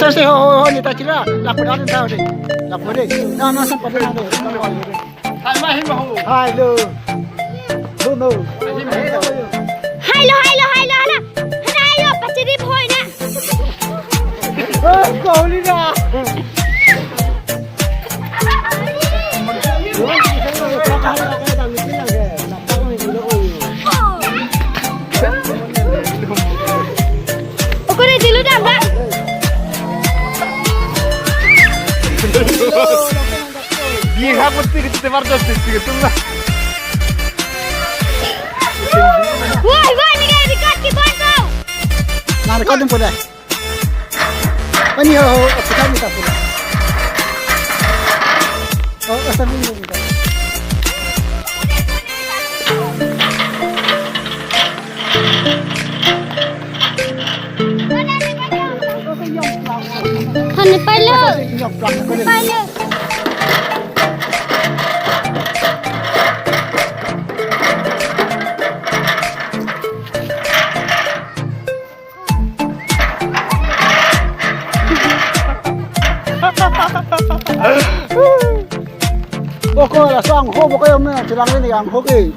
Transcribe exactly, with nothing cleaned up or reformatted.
Terus ho ho ho, neta chira. Lapu dak ta de. Lapu de. Na na, sampai dak de. Hai ma, hai ma ho. Hai lo. Lo lo. Hai lo, hai lo, hai lo, hai lo. Hai lo, pachiri bhoi na. Eh, kau ni na. Okore dilu dam ba. Biha putih kecil tebar dos titik itu lah. Woi, woi, ni kayak record ki bang tu. Na record yang pada. Pani ho ho, kita minta pula. Oh, asal ini minta. Hani pailo. Pailo. Boko la sang ho boko yom na chilang ni ang ho ke.